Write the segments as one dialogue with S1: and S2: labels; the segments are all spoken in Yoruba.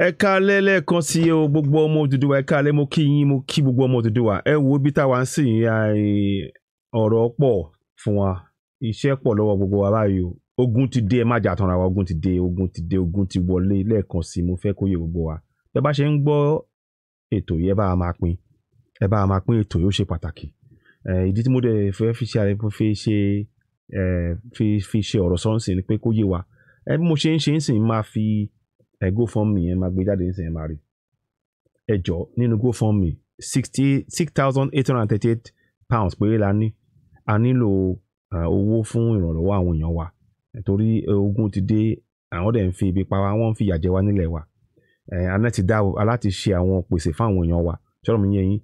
S1: Ẹ káalẹ́ lẹ́ẹ̀kan sí o, gbogbo ọmọ Odùduwà. Ẹ káalẹ́, mo kí yín, mo kí gbogbo ọmọ Odùduwà. Ẹ wo ibi táwa ń sìn, ọ̀rọ̀ pọ̀ fún wa, iṣẹ́ pọ̀ lọ́wọ́ gbogbo wa báyìí o. Ogun ti dé, ẹ má jà tanra wa. Ogun ti dé, ogun ti dé, ogun ti wọlé. Lẹ́ẹ̀kan sí, mo fẹ́ kó yé gbogbo wa. Bẹ́ẹ̀ bá ṣe ń gbọ́ ètò yìí, ẹ bá a máa pín, ẹ bá a máa pín ètò yìí, ó ṣe pàtàkì. Ìdí tí mo dẹ̀ fẹ́ fi ṣe fi ṣe fi ṣe ọ̀rọ̀ sọ́nsìn ni pé kó yé wa. Ẹ bí mo ṣe ń ṣe ń sìn, máa fi ẹ GoFundMe yẹn máa gbé jáde ń sìn, ẹ máa rí. Ẹ jọ, nínú GoFundMe, £66,838 péré la ní. A nílò owó fún ìrànlọ́wọ́ àwọn èèyàn wa, torí ogun ti dé, àwọn dẹ̀ ń fi ibi pa wá, wọ́n ń fi ìyà jẹ wá nílẹ̀ wa. A ti dá aláti ṣe àwọn pèsè fún àwọn èèyàn wa. Ṣọ́rọ̀ mi yé yín?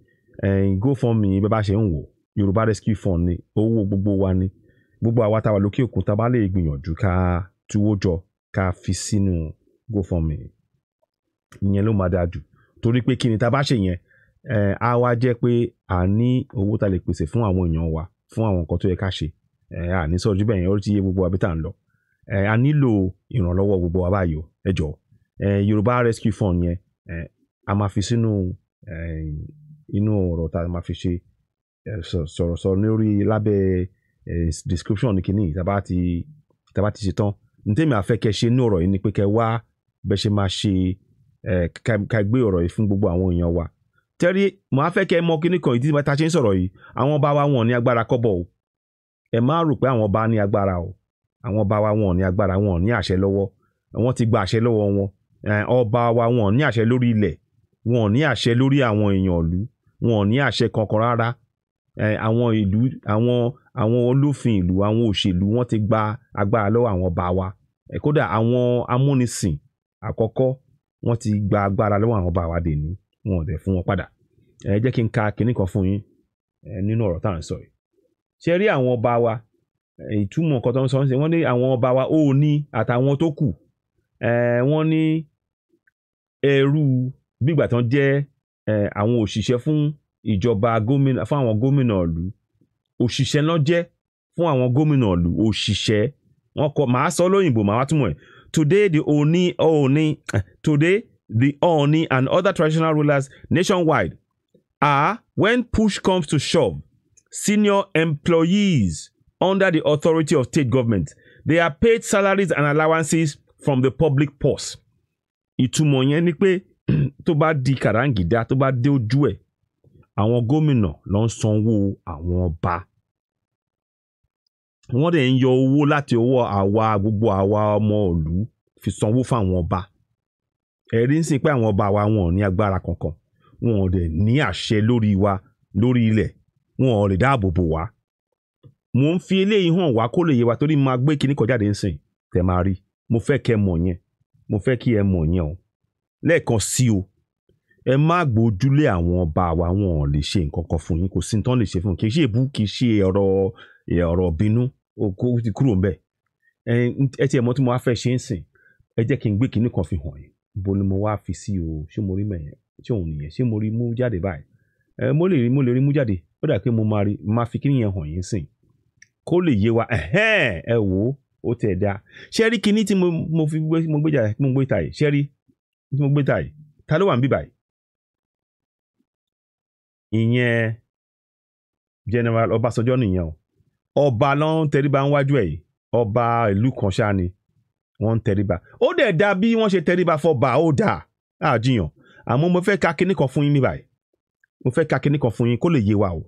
S1: GoFundMe, bẹ́ẹ̀ bá ṣe ń wò, Yorùbá Rescue Fund ni, owó gbogbo wa ni. Gbogbo àwa tá a wà lókè òkun, tá a bá lè gbìyànjú ká túwó jọ, ká fi sínú GoFundMe ìyẹn ló máa dáa jù, torí pé kí ni, tá a bá ṣe yẹn, á wá jẹ́ pé a ní owó tá a lè pèsè fún àwọn èèyàn wa, fún àwọn nǹkan tó yẹ ká ṣe. À ní sọ̀rọ̀ jù bẹ́ẹ̀ yẹn, ó ti yé gbogbo àbí tá à ń lọ. A nílò ìrànlọ́wọ́ gbogbo wa báyìí o. Ẹ jọ̀ọ́, Yorùbá Rescue Fund yẹn, a máa fi sínú inú ọ̀rọ̀ tá a máa fi ṣe sọ̀rọ̀ sọ lórí lábẹ́ description ní kínní. Tá a bá ti ṣe tán, ní tèmi àfẹ́ kẹ́ ṣe ní ọ̀rọ̀ yìí ni pé kẹ́ wá bẹ́ ṣe máa ṣe ká gbé ọ̀rọ̀ yìí fún gbogbo àwọn èèyàn wa. Tẹ́rí, mo á fẹ́ kẹ́ mọ̀ kíní kan. Ìdí tí ta ṣe ń sọ̀rọ̀ yìí, àwọn ọba wa, wọn ní agbára kọ́bọ̀ o. Ẹ má rò pé àwọn ọba ní agbára o. Àwọn ọba wa, wọn ní agbára, wọn ní àṣẹ lọ́wọ́. Wọ́n ti gba àṣẹ lọ́wọ́ wọn. Ọba wa, wọn ní àṣẹ lórí ilẹ̀, wọn ní àṣẹ lórí àwọn èèyàn ìlú, wọn ní àṣẹ kankan rárá. Àwọn ìlú, àwọn olófin ìlú, àwọn òṣèlú, wọ́n ti gba agbára lọ́wọ́ àwọn ọba wa. Kódà àwọn amúnisìn àkọ́kọ́, wọ́n ti gba agbára lọ́wọ́ àwọn ọba wa dèní, wọn ò dẹ̀ fún wọn padà. Ẹ jẹ́ kí n ka kinní kan fún yín nínú ọ̀rọ̀ tá à ń sọ yìí. Ṣé rí àwọn ọba wa, ìtumọ̀ nǹkan tó ń sọ ń sìn, wọ́n ní àwọn ọba wa, Ọọ̀ni àtàwọn tó kù, wọ́n ní ẹrú bígbà tán jẹ́ àwọn òṣìṣẹ́ fún ìjọba gómìnà, fún àwọn gómìnà ìlú. Òṣìṣẹ́ náà jẹ́ fún àwọn gómìnà ìlú, òṣìṣẹ́. Wọ́n kọ, màá sọ lóyìnbó, màá wá túmọ̀ ẹ̀. Today the Oni Ooni today the Ooni and other traditional rulers nationwide are, when push comes to shove, senior employees under the authority of state government. They are paid salaries and allowances from the public purse. Ìtumọ̀ yẹn ni pé tó bá di kàráǹgídá, tó bá dé ojú ẹ̀, àwọn gómìnà ló ń sanwó àwọn ọba. Wọ́n dẹ̀ ń yọ owó láti ọwọ́ àwa, gbogbo àwa ọmọ ìlú, fi sanwó fáwọn ọba. Ẹ̀rí ń sìn pé àwọn ọba wa, wọn ò ní agbára kankan, wọn ò dẹ̀ ní àṣẹ lórí wa lórí ilẹ̀, wọn ò lè dáàbò bò wá. Mò ń fi eléyìí hàn wá kó lè yé wa, torí máa gbé kinní kan jáde ńsìn tẹ̀ máa rí. Mo fẹ́ kẹ́ mọ̀ yẹn, mo fẹ́ kí ẹ mọ̀ yẹn o. Lẹ́ẹ̀kan sí o, ẹ má gbójúlé àwọn ọba wa, wọn ò lè ṣe nǹkan kan fún yín. Kò sí nǹkan lè ṣe fún yín. Kì í ṣe èbú, kì í ṣe ọ̀rọ̀ bínú, kó ti kúrò ńbẹ̀. Ẹ tiẹ̀ mọ̀ tí mo wá fẹ́ ṣe ń sìn, ẹ jẹ́ kí n gbé kinní kan fi hàn yín. Bo ni mo wá fi sí o? Ṣé mo rí mẹ̀yẹn? Ṣé òun nìyẹn? Ṣé mo rí mú jáde báyìí? Ẹ mo lè rí mú jáde. Ó dà pé mo máa rí, máa fi kinní yẹn hàn yín sìn kó lè yé wa. Ẹ̀hẹ́n, ẹ wò ó, ó tẹ̀ dáa. Ṣé rí kinní tí mo fi gbé, mo gbé jáde, mo gbé ta yìí? Ṣé rí tí mo gbé ta yìí? Ta ló wà níbí báyìí? Ìyẹn General Ọbásanjọ́ nìyẹn o. Ọba ló ń tẹríba níwájú ẹ̀ yìí. Ọba ìlú kan ṣáá ni wọ́n ń tẹríba. Ó dẹ̀ da bí wọ́n ṣe tẹríba fọba, ó dáa, àjiyàn. Àmọ́ mo fẹ́ ka kinní kan fún yín ní báyìí. Mo fẹ́ ka kinní kan fún yín kó lè yé wa o.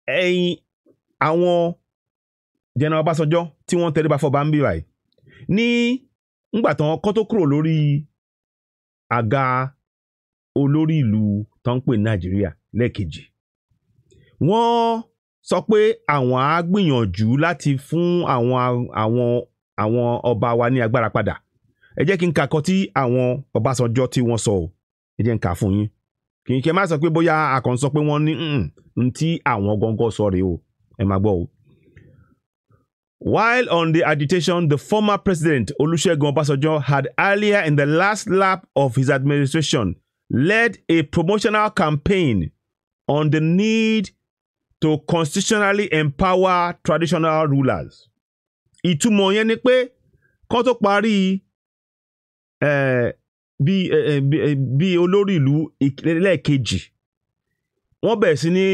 S1: Ẹ̀yin àwọn General Ọbásanjọ́ tí wọ́n ń tẹríba fọba ń bí báyìí, ní ngbà tán kọ́ tó kúrò lórí àga olórí ìlú tó ń pè ní Nàìjíríà lẹ́ẹ̀kejì, wọ́n sọ pé àwọn á gbìyànjú láti fún àwọn ọba wa ní agbára padà. Ẹ jẹ́ kí n kà kọ́ tí àwọn Ọbásanjọ́ tí wọ́n sọ o. Ẹ jẹ́ n kà fún yín. Kì í kẹ́ má sọ pé bóyá a kàn sọ pé wọ́n ní n tí àwọn gangan sọ rèé o. Ẹ máa gbọ́ o. While on the agitation, the former president Olusegun Obasanjo had earlier in the last lap of his administration led a promotional campaign on the need to constitutionally empower traditional rulers. Ìtumọ̀ yẹn ni pé kán tó parí bí olórí ìlú lẹ́ẹ̀kejì, wọ́n bẹ̀rẹ̀ sí ní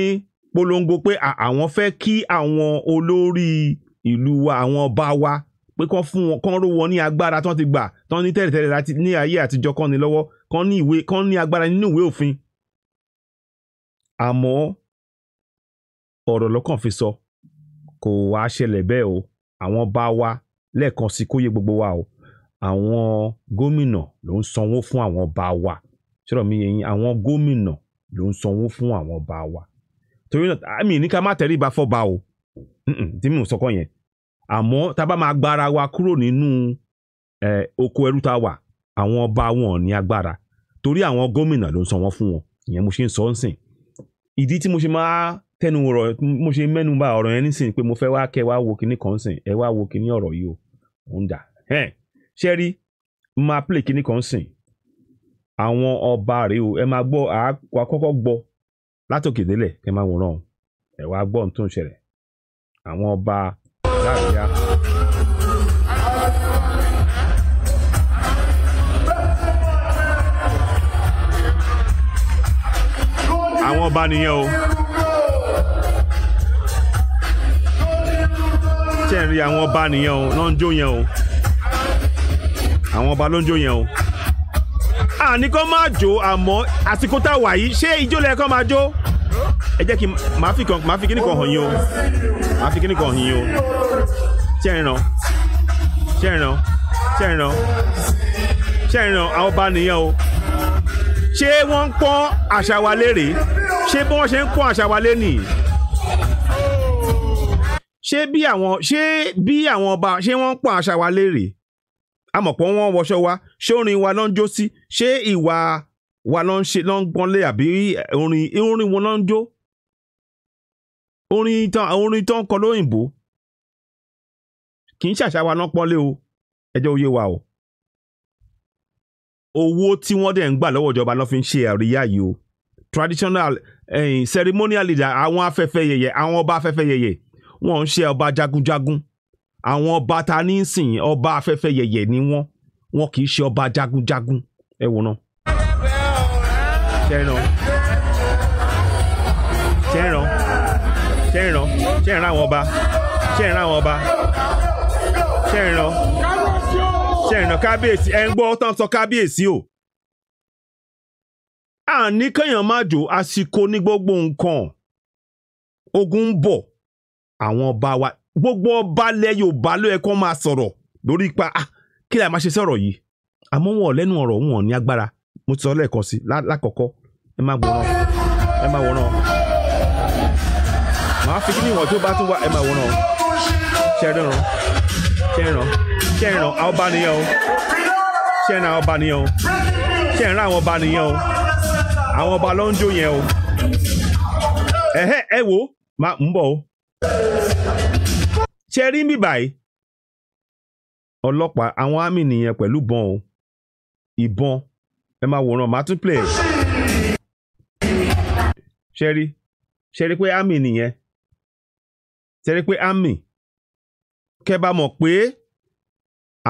S1: polongo pé àwọn fẹ́ kí àwọn olórí ìlú wa, àwọn ọba wa, pé kán fún wọn, kán ró wọn ní agbára tán ti gbà tán ní tẹ́lẹ̀tẹ́lẹ̀ láti ní ayé àtijọ́, kán ní lọ́wọ́, kán ní ìwé, kán ní agbára nínú ìwé òfin. Àmọ́ ọ̀rọ̀ lọ́kàn fi sọ, kò wá ṣẹlẹ̀ bẹ́ẹ̀ o. Àwọn ọba wa, lẹ́ẹ̀kan sí kó yé gbogbo wa o, àwọn gómìnà ló ń sanwó fún àwọn ọba wa. Ṣọ́rọ̀ mi yé yín? Àwọn gómìnà ló ń sanwó fún àwọn ọba wa. Torí náà, àmì ní ká má tẹríba fọ́ba o, tí mi ò sọkọ yẹn. Àmọ́ tá a bá máa gbára wa kúrò nínú oko ẹrú tá a wà, àwọn ọba wọn ò ní agbára torí àwọn gómìnà ló ń sanwó fún wọn. Ìyẹn mo ṣe ń sọ ń sìn. Ìdí tí mo ṣe máa tẹnu ọ̀rọ̀, mo ṣe mẹ́nu bà ọ̀rọ̀ yẹn nísìnyí, pé mo fẹ́ wá kẹ́ wá wo kinní kan sìn, ẹ wá wo kinní ọ̀rọ̀ yìí o, òun dà. Ṣé rí, máa play kinní kan sìn. Àwọn ọba rèé o, ẹ máa gbọ́, àá kọ́kọ́ gbọ́ látòkè délẹ̀, ẹ máa wòran o, ẹ wá gbọ́ ohun tó ń ṣẹlẹ̀. Àwọn ọba láàríyá. Àwọn ọba nìyẹn o. Ṣé ń rí àwọn ọba nìyẹn o, ló ń jó yẹn o. Àwọn ọba ló ń jó yẹn o. Àní kó máa jó, àmọ́ àsìkò tá a wà yìí, ṣé ijó lẹ kó máa jó? Ẹ jẹ́ kí màá fi kan, màá fi kíní kan hàn yín o. Màá fi kíní kan hàn yín o. Ṣé ń ràn? Ṣé ń ràn? Ṣé ń ràn? Ṣé ń ràn? Àwọn ọba nìyẹn o. Ṣé wọ́n ń pọ́n àṣà wa lérè? Ṣé bí wọ́n ṣe ń pọ́n àṣà wa lé nìyí? Ṣé bí àwọn, ṣé bí àwọn ọba, ṣé wọ́n ń pọ́n àṣà wa lérè? A mọ̀ pé wọ́n wọṣọ wa, ṣé orin wa ló ń jó sí? Ṣé ìwà wa ló ń ṣe, ló ń gbọ́nlé, àbí orin wọn ló ń jó? Orin tán kọ lóyìnbó kì í ṣàṣà wa ló ń pọ́nlé o. Ẹ jẹ́ ó yé wa o. Owó tí wọ́n dẹ̀ ń gbà lọ́wọ́ ìjọba ló fi ń ṣe àríyá yìí o. Traditional ceremonial leader, àwọn afẹ́fẹ́ yẹ̀yẹ̀, àwọn ọba afẹ́fẹ́ yẹ̀yẹ̀, wọ́n ń ṣe ọba jagunjagun. Àwọn ọba ta ní sìn, ọba afẹ́fẹ́ yẹ̀yẹ̀ ni wọ́n. Wọn kì í ṣe ọba jagunjagun. Ẹ wò náà. Ṣé ń ràn? Ṣé ń ràn? Ṣé ń ràn? Ṣé ń ràn àwọn ọba? Ṣé ń ràn àwọn ọba? Ṣé ń ràn? Ṣé ń ràn kábíyèsí? Ẹ ń gbọ́ tán sọ kábíyèsí o. Àní kéèyàn má jò, àsìkò ní gbogbo nǹkan. Ogun ń bọ̀. Àwọn ọba wa, gbogbo ọba ilẹ̀ Yorùbá ló yẹ kó máa sọ̀rọ̀ lórí ipa, kí la máa ṣe sọ̀rọ̀ yìí? Àmọ́ wọn ò lẹ́nu ọ̀rọ̀, wọn ò ní agbára. Mo ti sọ lẹ́ẹ̀kan sí lákọ̀ọ́kọ́. Ẹ máa wòran, ẹ máa wòran. Màá fi kíní ìwọ̀n tó bá tún wá, ẹ máa wòran. Ṣé ẹ ràn? Ṣé ẹ ràn? Ṣé ẹ ràn? Àwọn ọba nìyẹn o. Ṣé ẹ ràn àwọn ọba nìyẹn o? Ṣé ẹ ràn àwọn ọba nìyẹn o? Àwọn ọba ló ń jó yẹn o. Ẹ̀hẹ́, ẹ wò, máa ń bọ̀ o. Ṣé rí mi báyìí? Ọlọ́pàá, àwọn àmì nìyẹn pẹ̀lú ìbọn o. Ìbọn, ẹ máa wòran, màá tún play. Ṣé rí? Ṣé rí pé àmì nìyẹn? Ṣé rí pé àmì? Kẹ́ bá mọ̀ pé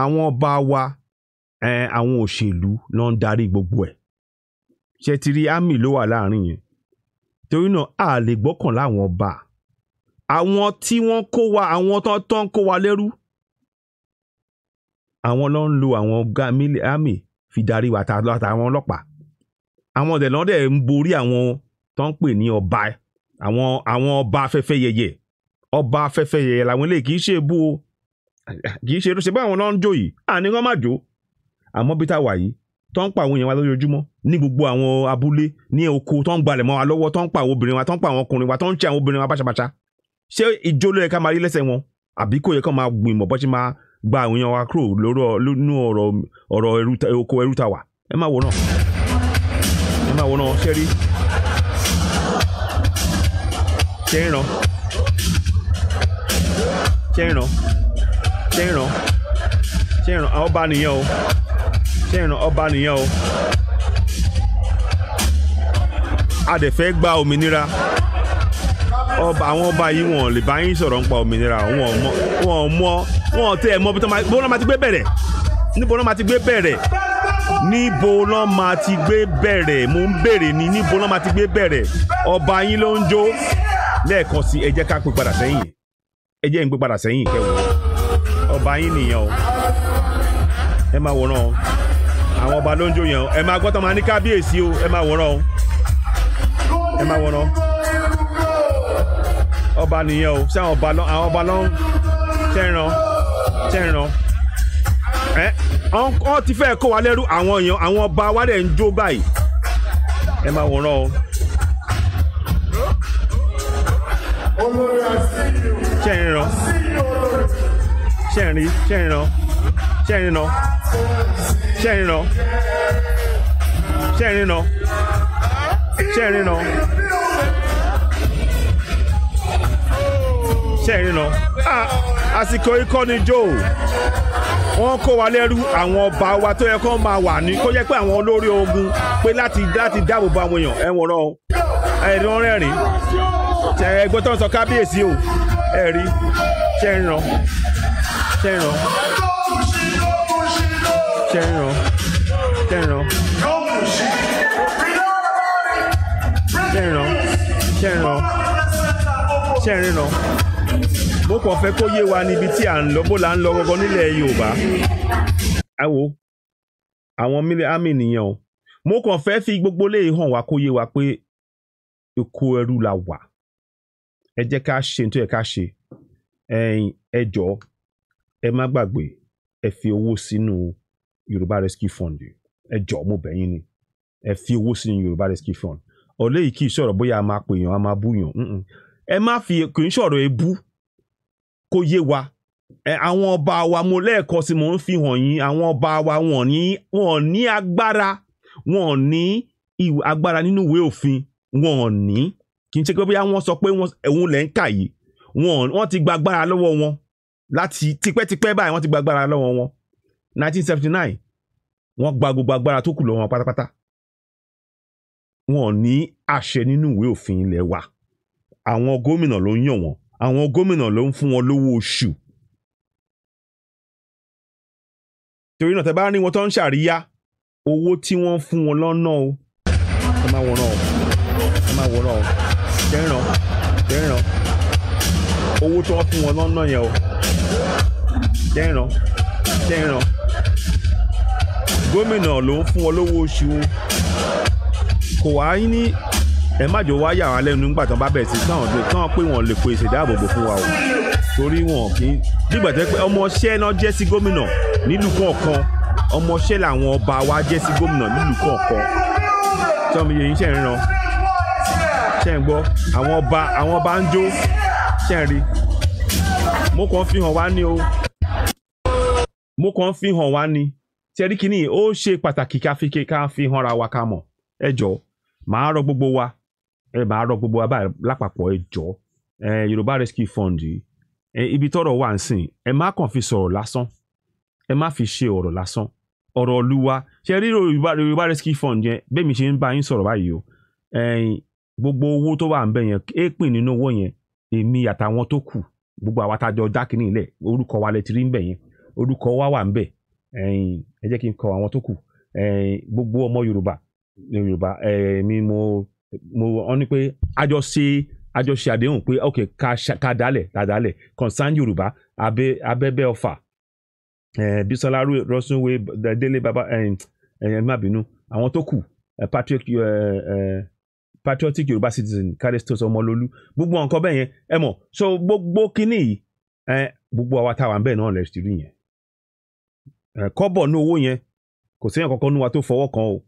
S1: àwọn ọba wa, àwọn òṣèlú ló ń darí gbogbo ẹ̀. Ṣé ti rí àmì ló wà láàrin yẹn? Torí náà, a lè gbọ́kàn láwọn ọba. Àwọn tí wọ́n kó wa, àwọn tó ń kó wa lẹ́rú, àwọn ló ń lo àwọn àmì fi darí wa àtàwọn ọlọ́pàá. Àwọn ọ̀dẹ̀ lọ́dẹ̀ ń borí àwọn tó ń pè ní ọba, àwọn ọba afẹ́fẹ́ yẹ̀yẹ̀. Ọba afẹ́fẹ́ yẹ̀yẹ̀ làwọn eléyìí, kì í ṣe ebú o, kì í ṣe irú ṣe bá àwọn náà ń jó yìí, àní wọ́n má jó. Àmọ́ bí tá a wà yìí, tó ń pa àwọn èèyàn wa lójoojúmọ́ ní gbogbo àwọn abúlé, ní oko, tó ń gbalẹ̀ mọ́ wa lọ́wọ́, tó ń pa àwọn obìnrin wa, tó ń pa àwọn ọkùnrin wa, tó ń ṣe àwọn obìnrin wa báṣabàṣa. Ṣé ijó ló yẹ ká máa rí lẹ́sẹ̀ wọn? Àbí kò yẹ ká máa gbìmọ̀ bó ṣe máa gba àwọn èèyàn wa kúrò lórí ọ̀rọ̀ oko ẹrú ta wà? Ẹ máa wò náà. Ẹ máa wò náà, ṣé rí? Ṣé ń ràn? Ṣé ń ràn? Ṣé ń ràn? Ṣé ń ràn? Àwọn ọba nìyẹn o. Ṣé ń ràn? Ọba nìyẹn o. A dẹ̀ fẹ́ gba òmìnira. Ọba, àwọn ọba yìí wọn lè bá yín sọ̀rọ̀ nípa òmìnira. Wọn mọ, wọn tẹ́ ẹ mọ bí wọ́n máa ti gbé bẹ̀rẹ̀. Níbo wọ́n máa ti gbé bẹ̀rẹ̀? Níbo lọ́ máa ti gbé bẹ̀rẹ̀? Mo ń béèrè ni, níbo lọ́ máa ti gbé bẹ̀rẹ̀? Ọba yín ló ń jó. Lẹ́ẹ̀kan sí, ẹ jẹ́ ká pè padà sẹ́yìn. Ẹ jẹ́ ń pè padà sẹ́yìn kẹwòó. Ọba yín nìyẹn o. Ẹ máa wòran o. Àwọn ọba ló ń jó yẹn o. Ẹ máa gbọ́ tán máa ní kábíyèsí o. Ẹ máa wòran o. Ẹ máa wòran. Ọba nìyẹn o. Ṣé àwọn ọba lọ, àwọn ọba lọ ń ṣẹ́ran ṣẹ́ran? Ẹ wọ́n ti fẹ́ kó wa lẹ́rú. Àwọn èèyàn, àwọn ọba wa dẹ̀ ń jó báyìí. Ẹ máa wòran o. Ṣẹ́ran ṣẹ́rin ṣẹ́ran ṣẹ́rin ṣẹ́rin ṣẹ́rin ṣẹ́rin ṣẹ́rin. Àsìkò ikọ́ ni jó. Wọ́n kó wa lẹ́rú. Àwọn ọba wa tó yẹ kó máa wà ní, kó jẹ́ pé àwọn olórí ogun pé láti dáàbò bo àwọn èèyàn. Ẹ wòran o. Ẹ rí wọn rẹ́rìn. Ṣe ẹ gbọ́ tó ń sọ kábíyèsí o. Ẹ rí ṣẹ́rin ṣẹ́rin ṣẹ́rin ṣẹ́rin ṣẹ́rin ṣẹ́rin ṣẹ́rin. Mo kàn fẹ́ kó yé wa níbi tí à ń lọ, bó la ń lọ gangan nílẹ̀ Yorùbá. Ẹ wo àwọn mílẹ̀ àmì nìyẹn o. Mo kàn fẹ́ fi gbogbo lè hàn wá kó yé wa pé oko ẹrú la wà. Ẹ jẹ́ ká ṣe ní tó yẹ ká ṣe. Ẹ̀yin ẹ jọ̀ọ́, ẹ má gbàgbé, ẹ fi owó sínú Yorùbá Rescue Fund. Ẹ jọ̀ọ́, mo bẹ̀ yín ni. Ẹ fi owó sínú Yorùbá Rescue Fund. Ọ̀lẹ́ yìí kì í sọ̀rọ̀ bóyá a máa pè yàn, a máa bú yàn. Ẹ má fi, kì í sọ̀rọ̀ ebú. Kó yé wa. Àwọn ọba wa, mo lẹ́ẹ̀kan sí mo ń fi hàn yín, àwọn ọba wa wọ́n ní agbára, wọ́n ní agbára nínú ìwé òfin, wọ́n ní. Kì í ṣe pé bóyá wọ́n sọ pé òun lẹ̀ ń kà yìí. Wọ́n ti gba agbára lọ́wọ́ wọn láti tipẹ́tipẹ́ báyìí. Wọ́n ti gba agbára lọ́wọ́ wọn. 1979 wọ́n gba gbogbo agbára tó kù lọ́wọ́ wọn pátápátá. Wọ́n ní àṣẹ nínú ìwé òfin ilẹ̀ wa. Àwọn gómìnà ló ń yàn wọ́n. Àwọn gómìnà ló ń fún wọn lówó oṣù. Torí náà tẹ́ bá rí wọn tó ń ṣàríyá, owó tí wọ́n fún wọn lọ́nà o. Ẹ máa wòran o. Ẹ máa wòran o. Ṣẹ́ran ṣẹ́ran. Owó tí wọ́n fún wọn lọ́nà yẹn o. Ṣẹ́ran ṣẹ́ran. Gómìnà ló ń fún wọn lówó oṣù o. Kò wá ní ẹ má jọ wá yà wá lẹ́nu nígbà tán bá bẹ̀rẹ̀ sí tán pé wọ́n lè pèsè ìdáàbòbò fún wa o. Torí wọn kì í nígbà tó pé ọmọọṣẹ́ náà jẹ́ sí gómìnà nílùú kọ̀ọ̀kan. Ọmọọṣẹ́ làwọn ọba wa jẹ́ sí gómìnà nílùú kọ̀ọ̀kan. Sọmi yẹn ṣe ń ran, ṣe ń gbọ́. Àwọn ọba ń jó, ṣe ń rí. Mo kàn fi hàn wá ní o. Mo kàn fi hàn wá ní. Ṣé rí kíní, ó ṣe pàtàkì ká fi hàn ra wa ká mọ̀. Ẹ jọ̀ọ́, màá rọ gbogbo wa. Ẹ máa rọ gbogbo wa báyìí lápapọ̀. Ẹ jọ̀ọ́, Yorùbá Rescue Fund yìí, ibi tọ́rọ̀ wà ń sìn, ẹ má kàn fi sọ̀rọ̀ lásán. Ẹ má fi ṣe ọ̀rọ̀ lásán. Ọ̀rọ̀ Olúwa. Ṣé rí Yorùbá Rescue Fund yẹn, bẹ́ẹ̀ mi ṣe ń bá yín sọ̀rọ̀ báyìí o. Gbogbo owó tó wà ń bẹ̀ yẹn, èèpìn nínú owó yẹn, èmi àtàwọn tó kù, gbogbo àwa tá a jọ dá kínní ilẹ̀, orúkọ wa lẹ ti rí ń bẹ̀ yẹn. Orúkọ wa wà ń bẹ̀. Ẹ jẹ́ kí n kọ àwọn tó kù. Gbogbo ọmọ Yorùbá, mi mo wọ́n ní pé a jọ ṣe àdéhùn pé ok, ká dálẹ̀ concern Yorùbá abẹ́bẹ́ ọ̀fà. Bísọ́lá Rọ́súnwé, Délé baba, ẹ má bínú. Àwọn tó kù, patriotic Yorùbá citizen, Callistus Ọmọlólú, gbogbo nǹkan bẹ́ẹ̀ yẹn ẹ mọ̀. So gbogbo kínní yìí, gbogbo àwa táwa ń bẹ́ẹ̀ náà lè rí yẹn. Kọ́bọ̀ ní owó yẹn, kò séyàn kankan nú wa tó fọwọ́ kan o.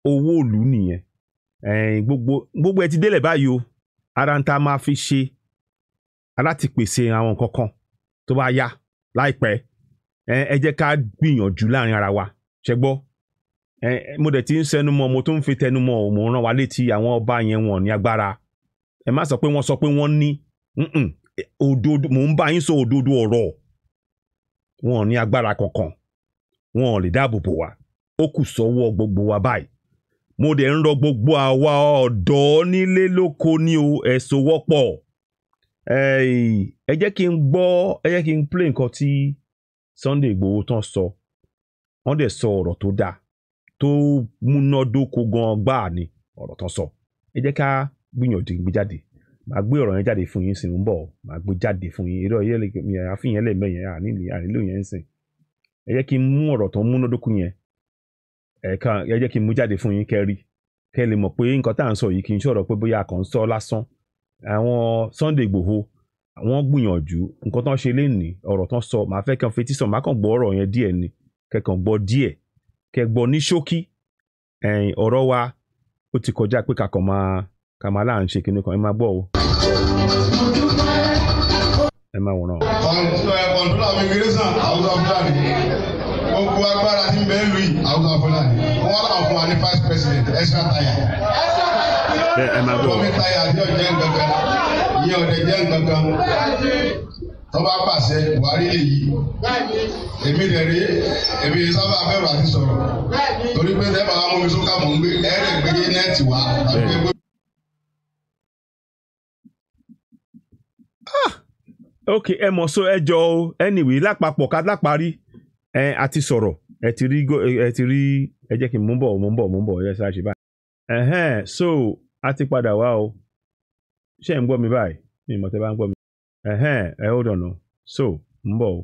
S1: Owó ìlú nìyẹn. Gbogbo ẹ ti délẹ̀ báyìí o. Ara ń ta máa fi ṣe aláti pèsè àwọn nǹkan kan tó bá yá láìpẹ́. Ẹ jẹ́ ká gbìyànjú láàrin ara wa. Ṣé gbọ́? Mo dẹ̀ ti ń sẹnu mọ́, mo tún ń fi tẹnu mọ́, mo rán wa létí àwọn ọba yẹn wọ́n ní agbára. Ẹ má sọ pé wọ́n sọ pé wọ́n ní. Òdodo, mò ń bá yín sọ òdodo ọ̀rọ̀. Wọ́n ní agbára kankan. Wọ́n lè dáàbò bò wá. Ó kù sọ́wọ́ gbogbo wa báyìí. Mo dẹ̀ ń rọ gbogbo àwa ọ̀dọ́ nílé lóko ní o, ẹ sowọ́pọ̀. Ẹ jẹ́ kí n gbọ́, ẹ jẹ́ kí n play nǹkan tí Sunday Igboho tán sọ. Wọ́n dẹ̀ sọ ọ̀rọ̀ tó dáa. tó múnádóko gan gbáà ni ọ̀rọ̀ tán sọ. Ẹ jẹ́ ká gbìyànjú gbé jáde. Màá gbé ọ̀rọ̀ yẹn jáde fún yín sí ń bọ̀, màá gbé jáde fún yín. Irọ́ yẹn àfihàn lè mẹ́yẹn ànílò yẹn ń sìn. Ẹ jẹ́ kí n mú ọ̀rọ̀ tó múnádóko yẹn, ẹ jẹ́ kí n mú jáde fún yín kẹ́ rí, kẹ́ lè mọ̀ pé nǹkan tá à ń sọ yìí kì í ṣọ̀rọ̀ pé bóyá a kàn ń sọ lásán. Àwọn Sunday Igboho wọ́n gbìyànjú nǹkan tán ṣe lénìí, ọ̀rọ̀ tán sọ, màá fẹ́ kàn fetí sọ, màá kàn gbọ́ ọ̀rọ̀ yẹn díẹ̀ ni, kẹ́kàn gbọ́ díẹ̀, kẹ́ gbọ́ ní ṣókí. Ẹ̀yìn ọ̀rọ̀ wa ó ti kọjá pé kàkàn máa ká máa láà ń ṣe kinní kan. Ẹ máa gbọ́ o, ẹ máa wòran.
S2: Kọ̀ǹtólà immigration Hausa Fúlàní, gbogbo agbára tí ń bẹ lù yìí Hausa Fúlàní, wọ́n làwọn fún wa ní vice president extra tire.
S1: Ẹ máa gbọ́.
S2: Gómìnà tire àti ọ̀jẹ̀ nǹkankan, ìyẹn ọ̀dẹ̀ jẹ́ nǹkankan. Tó bá pàṣẹ Buhari lè yí. Èmi dẹ̀ rí, èmi sábà bẹ̀rù àti sọ̀rọ̀. Torí pé ẹ bá wa mú mi sókà mò ń gbé, ẹ rẹ̀ gbé nẹ́ẹ̀tì wá.
S1: Ok, ẹ mọ̀ so ẹ jọ o. Anyway, lápapọ̀ ká láparí ẹ a ti sọ̀rọ̀, ẹ ti rí, ẹ ti rí. Ẹ jẹ́ kí n mú bọ̀ mú bọ̀ mú bọ̀ ẹ ṣáà ṣe báyìí. Ẹ̀hẹ́n, so a ti padà wá o. Ṣé ẹ̀ ń gbọ́ mi báyìí? Mi mọ̀ tẹ́ bá ń gbọ́ mi. Ẹ̀hẹ́n, ẹ hold on o. So ń bọ̀ o.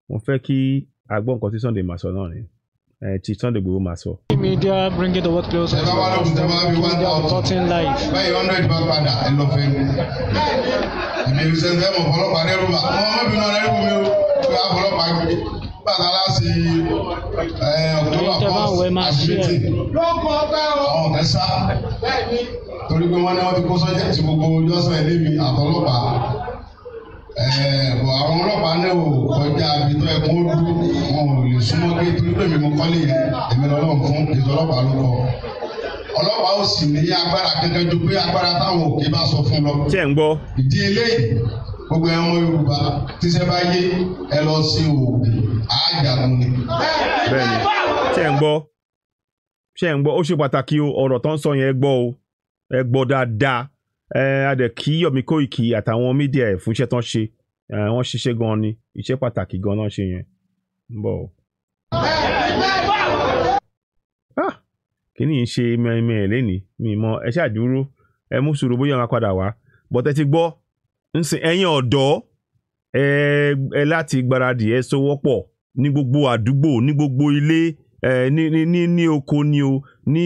S1: Mo fẹ́ kí a gbọ́ nǹkan tí Sunday máa sọ náà ni. Ẹ ti Sunday Igboho máa sọ.
S3: Media bringing the world closer.
S2: Ẹ bá wà lókun tẹ́ bá fi 1,000.
S3: Reporting live.
S2: Báyìí 100 bá padà ẹ lọ fẹ́ mi. Èmi ò sẹ́ńtẹ́ mọ̀ fọlọ́pàá dẹ́rù bà. Wọ́n mọ̀ bínú ọ̀rẹ́ mi o. Pé àfọlọ́pàá gbé. Bàtà láti October 1st àti meeting. Àwọn kan sá. Torí pé wọ́n ní wọ́n ti kó sọ́jà tí gbogbo jọ́sán ilé mi àtọlọ́pàá. Àwọn ọlọ́pàá náà ò kọjá ibi tó yẹ kó dúró, wọn ò lè súnmọ́ gé torí pé mi mo kọ́lé yẹn, èmi lọ́lọ́run fún ètò ọlọ́pàá ló kọ́. Ọlọ́pàá ò sì ní agbára kankan ju pé agbára táwọn òkè bá sọ fún lọ.
S1: Ṣé ń gbọ́?
S2: Ìdí eléyìí gbogbo ẹ̀ ọmọ Yorùbá tíṣẹ́ bá yé ẹ lọ sí oògùn àjàgùn ni.
S1: Bẹ́ẹ̀ni, ṣé ń gbọ́? Ṣé ń gbọ́? Ó ṣe pàtàkì o, ọ̀rọ̀ tó ń sọ yẹn ẹ gbọ́ o, ẹ gbọ́ dáadáa. Ẹ adẹ̀ kí Yomi Koiki àtàwọn mídíà ẹ̀ fún iṣẹ́ tán ṣe. Wọ́n ṣiṣẹ́ gan ni, iṣẹ́ pàtàkì gan náà ṣe yẹn. Ń bọ̀ o. Kíní ń ṣe mẹ́rin lẹ́ni mi mọ, ẹ ṣáà dúró, ẹ mú sùúrù bóyá wọn padà wá. Bọ́tẹ́ ti gbọ́ nsìn ẹ̀yin ọ̀dọ́ ẹ láti gbáradì, ẹ sowọ́pọ̀ ní gbogbo àdúgbò, ní gbogbo ilé, ẹ ní ní ní oko ni o, ní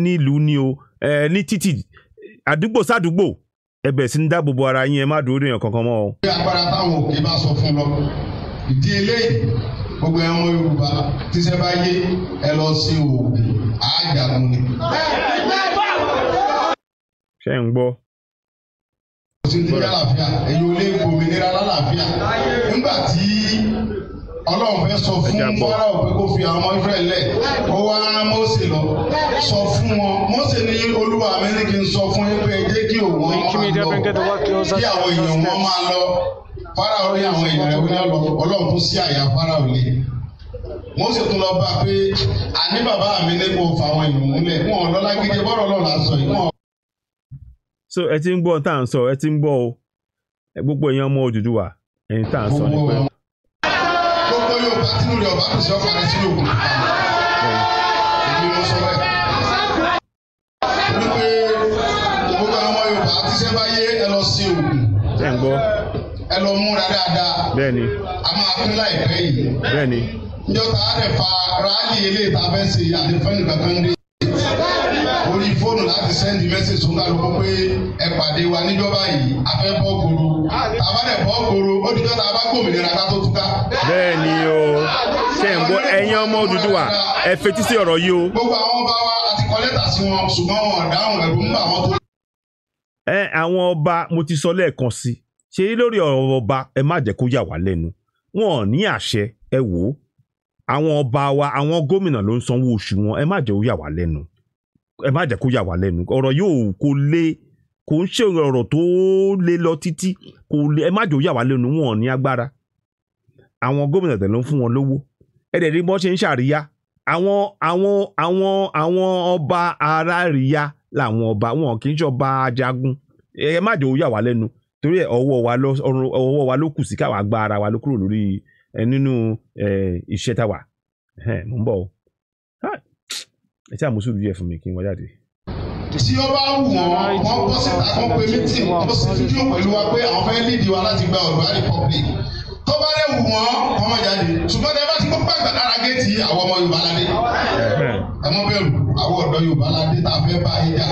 S1: nílùú ni o, ẹ ní títì, àdúgbò sádùúgbò, ẹ bẹ̀rẹ̀ sí ní dáàbò bo ara yín, ẹ má dúró dèèyàn kankan mọ́ o.
S2: Agbára táwọn òkè bá sọ fún lọ. Ìdí eléyìí gbogbo ẹ̀ ọmọ Yorùbá tíṣẹ́ bá yé ẹ lọ sí oògùn àjàgùn ni.
S1: Ṣé ń gbọ́?
S2: Kò sí ní àlàáfíà, èyí ò lè gbòmìnira lálàáfíà. Nígbà tí Ọlọ́run fẹ́ sọ fún Fáráò pé kó fi àwọn ọmọ Ísírẹ́lì lẹ̀, ó wá rán Mósè lọ sọ fún wọn. Mósè ní Olúwa mi ní kí n sọ fún yín pé ẹ jẹ́ kí òun máa lọ, kí àwọn èèyàn wọn máa lọ. Fáráò ní àwọn èèyàn rẹ̀ wọ́n lọ, Ọlọ́run tún sí àyà Fáráò lé. Mósè tún lọ bá a pé àní bàbá mi ní kó fa àwọn èèyàn múlẹ̀, wọn ò lọ́lá gidi bọ́rọ̀ lọ́la sọ yìí.
S1: So ẹ ti ń gbọ́ tá à ń sọ, ẹ ti ń gbọ́ o. Gbogbo èèyàn ọmọ Odùduwà, ẹni tá à ń sọ ni pé.
S2: Gbogbo Yorùbá tínú rẹ̀ ọba kùsì ọkọ rẹ̀ sínú òkun. Èmi mo sọ bẹ́ẹ̀. Wípé gbogbo àwọn Yorùbá tíṣẹ́ bá yé ẹ lọ sí òkun.
S1: Ṣé ń gbọ́?
S2: Ẹ lọ múra dáadáa.
S1: Bẹ́ẹ̀ni.
S2: A máa pín láìpẹ́ yìí.
S1: Bẹ́ẹ̀ni.
S2: Níjọ́ tá a rẹ̀ fa ráàlì eléyìí tá a fẹ́ ṣe àti fẹ́ni kankan dé. Orí fóònù láti sẹ́ndì mẹ́sẹ̀sì fún kálukú pé ẹ pàdé wa níjọba yìí, a fẹ́ bọ́ gbòòrò. Tá a bá dẹ̀ bọ́ gbòòrò, ó dijọ́ tá a bá gbòmìnira ká tó túká.
S1: Bẹ́ẹ̀ni o, ṣé ń gbọ́ ẹ̀yin ọmọ Odùduwà, ẹ fetí sí ọ̀rọ̀ yìí o.
S2: Gbogbo àwọn ọba wa a ti kọ lẹ́tà sí wọn, ṣùgbọ́n wọn ò dáhùn, ẹ̀rù ń bà wọ́n tó.
S1: Ẹ àwọn ọba mo ti sọ lẹ́ẹ̀kan sí, ṣe lórí ọ̀rọ̀ ọba ẹ má jẹ́ kó yà wá lẹ́nu. Wọn ò ní àṣẹ, ẹ wò ó. Àwọn ọba wa, àwọn gómìnà ló ń sanwó oṣù wọn, ẹ má jẹ́ kó yà wá lẹ́nu. Ẹ má jẹ́ kó yà wá lẹ́nu. Ọ̀rọ̀ yóò kó lé, kò ń ṣe ọ̀rọ̀ tó lé lọ títí, kò lé, ẹ má jẹ́ kó yà wá lẹ́nu, wọn ò ní agbára. Àwọn gómìnà tẹ̀ ló ń fún wọn lówó. Ẹ dẹ̀ rí bọ́n ṣe ń ṣàríyá. Àwọn ọba aráríyá làwọn ọba, wọn kì í ṣọba ajagun. Ẹ má jẹ́ kó yà wá lẹ́nu. Torí ẹ ọwọ́ wa ló kù sí káwa gba ara wa ló kúrò lórí nínú iṣẹ́ táwa. Mo ń bọ̀ o. Ẹ tí àmúṣùlù yẹ fún mi kí n wá jáde.
S2: Tí ó bá wù wọ́n, wọ́n bọ́ síta kó pe meeting, kó sì fídíò pẹ̀lú wa pé àwọn fẹ́ lead wa láti gba Oòduà Republic. Tó bá dẹ̀ wù wọ́n, wọ́n má jáde. Ṣùgbọ́n tẹ bá ti gbọ́ pàgbà lára géètì àwọn ọmọ Yorùbá ládé. Ẹ mọ́ bẹ̀rù, àwọn ọ̀dọ́ Yorùbá ládé tá a fẹ́ bá yín jà.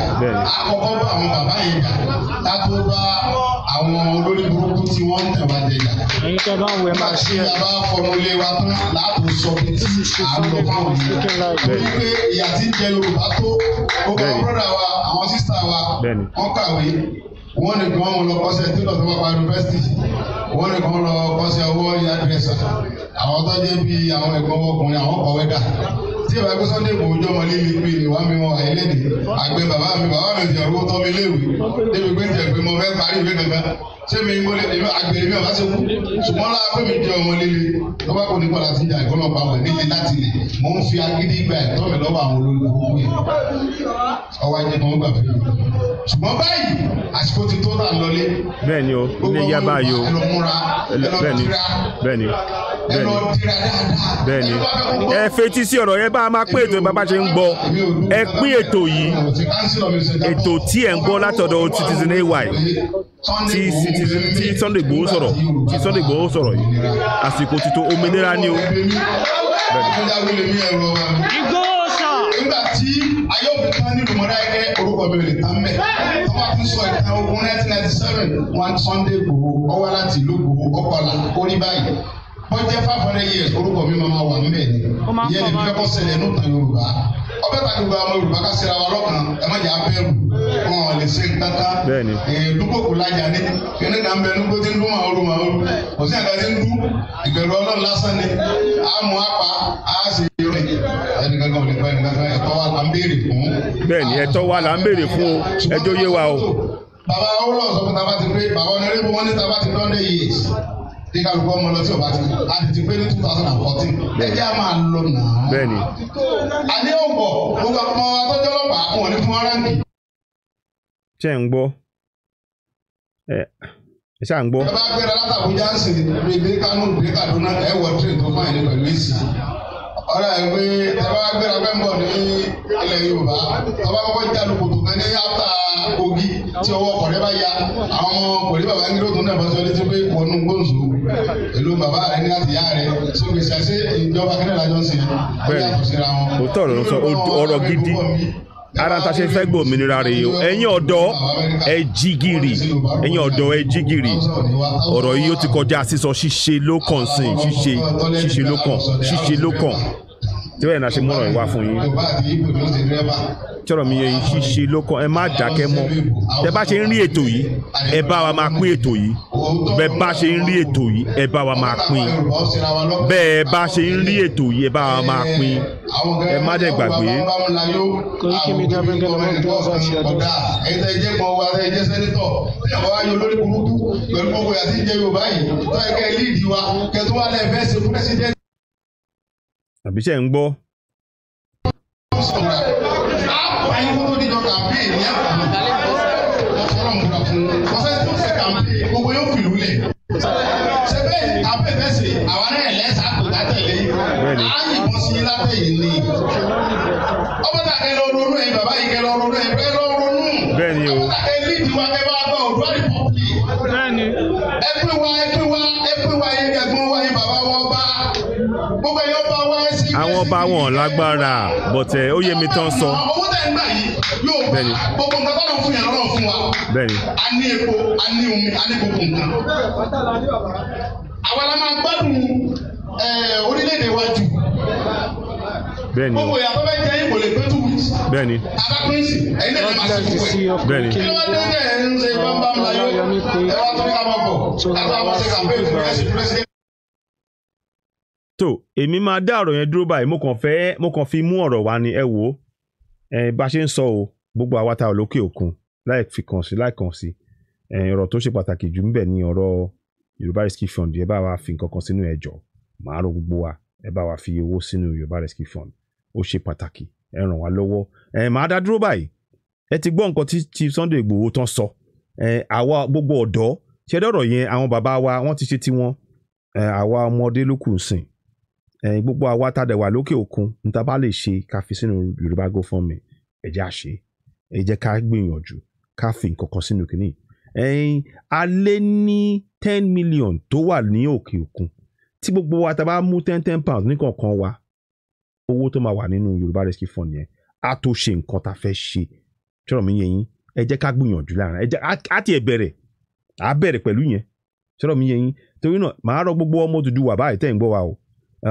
S2: Àkọ́kọ́ bá àwọn bàbá yẹn jà, ká tó bá àwọn olórí burúkú tí wọ́n ń tẹ̀ wá jẹ jà.
S3: Ẹ̀yin tẹ́ bá ń wẹ̀ máa ṣí ẹ̀.
S2: Tí a bá fọnú ilé wa tán láàbò sọ bí tí à ń lọ fáwọn èèyàn. Torí pé ìyà tí ń jẹ Yorùbá tó, gbogbo àwọn brọ́dà wa, àwọn sísá wa, wọ́n kàwé, wọ́n nìkan wọn lọ kọ́ṣẹ́ tí lọ́tọ́ bá pa yunifásitì, wọ́n nìkan lọ kọ́ṣẹ́ ọwọ́ yadrẹ́sà, àwọn tó jẹ́ bí àwọn ẹ̀gbọ́n ọkùnrin àwọn kọ̀ wẹ́dà. Tí ìwà ẹgbẹ́ Sunday Igboho jọmọ líle pé ìwà mi wọn àìlédè àgbẹ̀ bàbá mi ti ọ̀rọ̀ tọ́ mi léèwé débi pé tiẹ̀ pé mo fẹ́ parí ìwé kankan ṣé mi mo lè èmi àgbèrè mi ò bá ṣe kú ṣùgbọ́n lára pé mi jẹ ọmọ líle tó bá kò ní padà ti jà ìkọlọ́ pa wẹ̀ nílé láti lè mò ń fi agídí gba ẹ̀tọ́ mi lọ́wọ́ àwọn olórí gbogbo yẹn ọwọ́ ajé kan gbà fún mi ṣùgbọ́n báyìí àsìkò ti tó tà ń lọlé.
S1: Bẹ́ẹ̀ni o, ilé yá báyìí o.
S2: Ẹ lọ múra, ẹ lọ dira.
S1: Bẹ́ẹ̀ni.
S2: Ẹ lọ dira dáadáa.
S1: Bẹ́ẹ̀ni. Ẹ fetí sí ọ̀rọ̀ yẹn bá a máa pín ètò bàbá ṣe ń gbọ́. Ẹ pín ètò yìí. Ètò tí ẹ̀ ń gbọ́ látọ̀dọ̀ Citizen AY tí Citizen tí Sunday Igboho sọ̀rọ̀ tí Sunday Igboho sọ̀rọ̀ yìí. Àsìkò ti tó òmìnira ni o.
S2: Nígbà tí ayé òfin tán nílùú Mọdákẹ́kẹ́ orúkọ mi ò lè tán mẹ́. Wọ́n bá ti sọ ìtàn ogun 1997 wọn Sunday Igboho ó wá láti ìlú Igboho ọkọlà orí báyìí. Bọ́jẹ́ 500 years orúkọ mi máa wà ńbẹ̀ ni. Ìyẹn lè fi fẹ́ kọ́ ṣẹlẹ̀ ní ìtàn Yorùbá. Ọbẹ̀ tàbí gbogbo àwọn Yorùbá ká ṣera wa lọ́kàn ẹ má jẹ́ abẹ́rù. Wọn ò lè ṣe nǹkan kan. Dúpọ̀ kò lajà ní. Kíní kan bẹ ní gbóté ń dún màá rú. Kò sí àgbà tí ń dún. Ìbẹ̀rù Ọlọ́run lásán ni. A mú apá, a sì rìn. Ẹnì kankan ò lè pa ẹnì kankan. Ẹ̀tọ́ wa là ń béèrè fún.
S1: Bẹ́ẹ̀ni, ẹ̀tọ́ wa là ń béèrè fún o. Ẹjọ́ yé wa o.
S2: Bàbá Awólọ́wọ̀ sọ fún taba ti pé bàbá onírébù wọn ní taba ti pé 100 years. Kí kálukú ọmọ lọ sí ọba ti a ti pé ní 2014. Ẹ jẹ́ a máa lọ nà.
S1: Bẹ́ẹ̀ni.
S2: Àní ọ̀pọ̀ gbogbo ọmọ atọ́jọ́ ọlọ́pàá wọn ní fún ránkì.
S1: Ṣé ń gbọ́? Ẹ ṣáà ń gbọ́.
S2: Ẹ bá gbéra látàbújá ń sìn ní dé Kánò dé Kaduna ẹ wọ tírè tó fáyìn ní pẹ̀lú èsì. Ọ̀rẹ́ ẹ pé ẹ bá gbéra pẹ́ ń bọ̀ ní ilẹ̀ Yorùbá ẹ bá kọ́kọ́ jáde kòtò kan ní áfítà Kogi tí ọwọ́ ọkọ̀ rẹ bá ya àwọn ọmọ kòrí bàbá ń gbé náà bọ́ sí ọdún tí pé wọnú gbóǹsó èlò bàbá rẹ ní àti ìyá rẹ ṣé gbèsè àṣẹ ìjọba kẹ́lẹ́ lájọ́ ń sìn
S1: Bẹ́ẹ̀ni, òótọ́ ọ̀rọ̀ ló sọ ọ̀rọ̀ gidi. Ara ta ṣe fẹ́ gbòmìnira rèé o. Ẹ̀yin ọ̀dọ́ ẹ jí gìrì. Ẹ̀yin ọ̀dọ́ ẹ jí gìrì. Ọ̀rọ̀ yìí ó ti kọjá sísọ ṣíṣe ló kàn sìn ṣíṣe ṣíṣe ló kàn ṣíṣe ló kàn. Tí bẹ́ẹ̀ náà ṣe múràn ìwá fún yín. Tọ́rọ̀ mi yẹ yín ṣíṣe ló kàn ẹ má dákẹ́ mọ́. Tẹ bá ṣe ń rí ètò yìí ẹ bá wa máa pín ètò yìí. Bẹ́ẹ̀ bá ṣe ń rí ètò yìí ẹ bá wa máa pín. Bẹ́ẹ̀ bá ṣe ń rí ètò yìí ẹ bá wa máa pín. Ẹ má dẹ̀ gbàgbé.
S3: Koiki Media bringing the world closer to your doorstep.
S2: Ẹ̀yin tẹ́ jẹ́ pọ̀ wa tẹ́ jẹ́ sẹ́nitọ̀ tí àwọn wa yọ lórí burúkú pẹ̀lú gbogbo yàtí ń jẹ Yorùbá yìí tó yẹ kẹ́ líìdì wa kẹ́ tó wà lẹ́ẹ̀ fẹ́ ṣe pírẹ́sídẹ́ntì.
S1: Àbí ṣe ń gbọ́? Bẹ́ẹ̀ni. Bẹ́ẹ̀ni o.
S3: Bẹ́ẹ̀ni.
S1: Àwọn ọba wọn lágbára bọ̀tẹ̀ ó yé mi tán sọ.
S2: Owó tẹ̀ ń gbà yìí yóò bá gbogbo nǹkan tó lọ fún yẹn lọ́rọ̀ fún wa.
S1: Bẹ́ẹ̀ni.
S2: A ní epo, a ní omi, a ní gbogbo nǹkan. Àwa la máa gbádùn orílẹ̀-èdè wa jù.
S1: Bẹ́ẹ̀ni.
S2: Gbogbo ìyàtọ̀ bẹ́ẹ̀ jẹ́ ìbò lè pé 2 weeks.
S1: Bẹ́ẹ̀ni.
S2: Bàbá Prince, ẹ̀yin náà lè máa ṣe gbogbo ẹ̀.
S1: Bẹ́ẹ̀ni.
S2: Kí ló wá dé ẹ̀ ń ṣe bámbám láyọ̀? Ẹ wá tó ní ká máa bọ̀. Ká tó wá ṣe campaign fún ẹ̀sìn president.
S1: Tó èmi máa dá ọ̀rọ̀ yẹn dúró báyìí mo kàn fi mú ọ̀rọ̀ wá ni ẹ wò ó bá ṣe ń sọ o gbogbo àwa tá ò lókè òkun láì fi kàn sí láì kàn sí ọ̀rọ̀ tó ṣe pàtàkì jù ńbẹ̀ ni ọ̀rọ̀ Yorùbá Rescue Fund. Ẹ bá wa fi nǹkan kan sínú ẹjọ́ màá rọ gbogbo wa ẹ bá wa fi owó sínú Yorùbá Rescue Fund ó ṣe pàtàkì ẹ ràn wá lọ́wọ́. Màá dá dúró báyìí. Ẹ ti gbọ́ nǹkan tí Chief Sunday Igboho tán sọ. Àwa gbogbo ọ̀dọ́ ṣe dọ̀rọ̀ yẹn àwọn bàbá wa wọ́n ti ṣe tiwọn. Àwa ọmọdé ló kù ń sìn. Gbogbo àwa tá a dẹ̀ wà lókè òkun, ní ta bá lè ṣe ká fi sínú Yorùbá GoFundMe, ẹ jẹ́ á ṣe, ẹ jẹ́ ká gbìyànjú ká fi nǹkan kan sínú kìíní. A lé ní 10 million tó wà ní òkè òkun. Tí gbogbo wa ta bá mú £10 £10 ní kọ̀ọ̀kan wa, owó tó máa wà nínú Yorùbá Rescue Fund yẹn á tó ṣe nǹkan tá a fẹ́ ṣe. Ṣọ́rọ̀ mi yé yín? Ẹ jẹ́ ká gbìyànjú láàrin, ẹ jẹ́ á tiẹ̀ bẹ̀rẹ̀, á bẹ̀rẹ̀ pẹ̀lú yẹn. Ṣọ́rọ̀ mi yé yín? Torí náà, màá rọ gbogbo ọmọ Odùduwà báyìí tẹ́ ń gbọ́ wa o.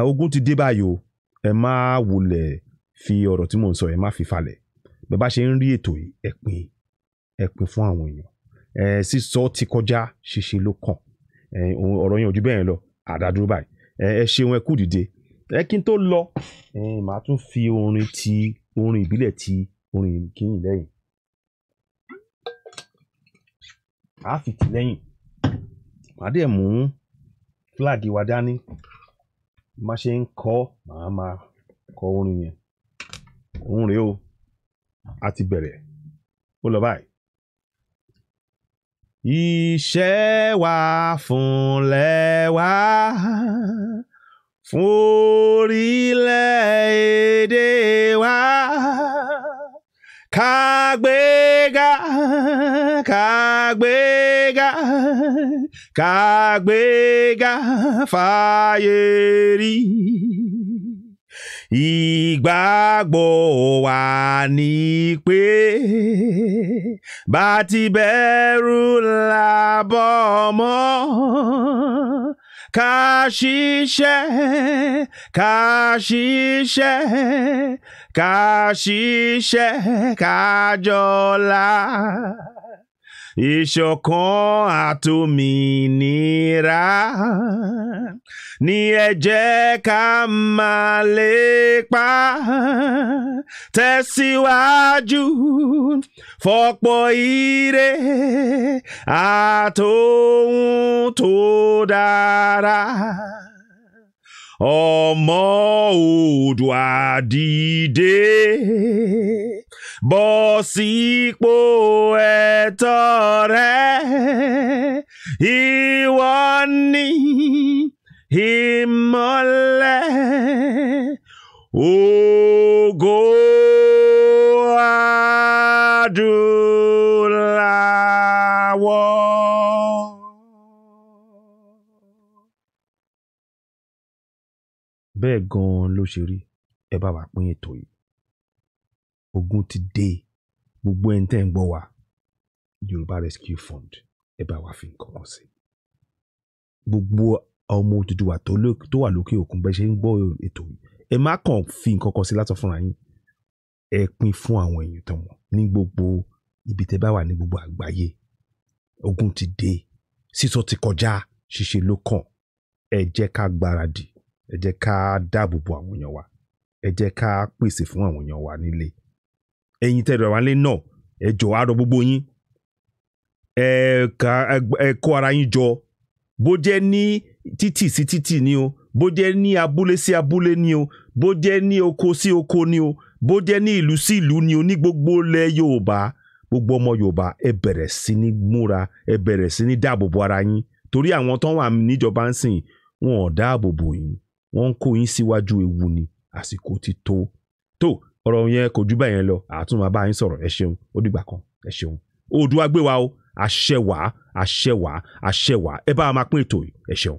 S1: Ogun ti dé báyìí o. Ẹ má wulẹ̀ fi ọ̀rọ̀ tí mò ń sọ, ẹ má fi falẹ̀. Bẹ́ẹ̀ bá ṣe ń rí ètò yìí, ẹ pín, ẹ pín fún àwọn èèyàn. Sísọ ti kọjá, ṣíṣe ló kàn. Ọ̀rọ̀ yẹn ò ju bẹ́ẹ̀ lọ, àdádúró báyìí. Ẹ ṣeun, ẹ kú dìde. Ẹ kí n tó lọ, màá tún fi orin ti orin ìbílẹ̀ ti orin kìíní lẹ́yìn, màá fi tì lẹ́yìn, màá dẹ̀ mú flag wa dání. Má ṣe ń kọ́, màá máa kọ orin yẹn. Òun rèé o, a ti bẹ̀rẹ̀, ó lọ báyìí. Iṣẹ́ wa fúnlẹ̀ wa, fún orílẹ̀-èdè wa, kàgbéga, kàgbéga, kàgbéga fàyè rí. Ìgbàgbọ́ wa ni pé bá ti bẹ̀rù làbọ̀ mọ́, ká ṣiṣẹ́, ká ṣiṣẹ́, ká ṣiṣẹ́, ká jọlá, ìṣọ̀kan àtòmìnira ní ẹ jẹ́ ká máa lépa, tẹ̀síwájú fọ́pọ̀ ire àtòhun tó dára. Ọmọ Oòduà dìde, bọ́ sípò ẹ̀tọ́ rẹ, ìwọ ni ìmọ́lẹ̀ ògo adúláwọ̀. Bẹ́ẹ̀ gan-an ló ṣe rí. Ẹ bá wa pín ètò yìí. Ogun ti dé. Gbogbo ẹni tẹ́ ń gbọ́ wa, Yorùbá Rescue Fund, ẹ bá wa fi nǹkan kan sí. Gbogbo ọmọ Odùduwà tó wà lókè òkun, bẹ́ẹ̀ ṣe ń gbọ́ ètò yìí, ẹ má kàn fi nǹkan kan sí látọ̀ fúnra yín, ẹ pín fún àwọn èèyàn tó wọ̀n ní gbogbo ibi tẹ́ bá wà ní gbogbo àgbáyé. Ogun ti dé, sísọ ti kọjá, ṣíṣe ló kàn. Ẹ jẹ́ ká gbáradì, ẹ jẹ́ ká dáàbò bo àwọn èèyàn wa, ẹ jẹ́ ká pèsè fún àwọn èèyàn wa nílé. Ẹ̀yin tẹ́ wà nílé náà, ẹ jọ̀ọ́, á rọ gbogbo yín, ẹ kó ara yín jọ. Bó jẹ́ ní títì sí títì ni o, bó jẹ́ ní abúlé sí abúlé ni o, bó jẹ́ ní oko sí oko ni o, bó jẹ́ ní ìlú sí ìlú ni o, ní gbogbo ilẹ̀ Yorùbá, gbogbo ọmọ Yorùbá, ẹ bẹ̀rẹ̀ sí ní múra, ẹ bẹ̀rẹ̀ sí ní dáàbò bo ara yín, torí àwọn tó wà níjọba ń sìn, wọn ò dáàbò bò yín, wọ́n ń kó yín síwájú ewu ni. Àsìkò ti tó tó. Ọ̀rọ̀ yẹn kò jù bẹ́ẹ̀ yẹn lọ. Àtún máa bá yín sọ̀rọ̀. Ẹ ṣeun, ó dìgbà kan. Ẹ ṣeun. Oòduà gbé wa o. Àṣẹ wá, àṣẹ wá, àṣẹ wá. Ẹ bá wa máa pín ètò yìí. Ẹ ṣeun.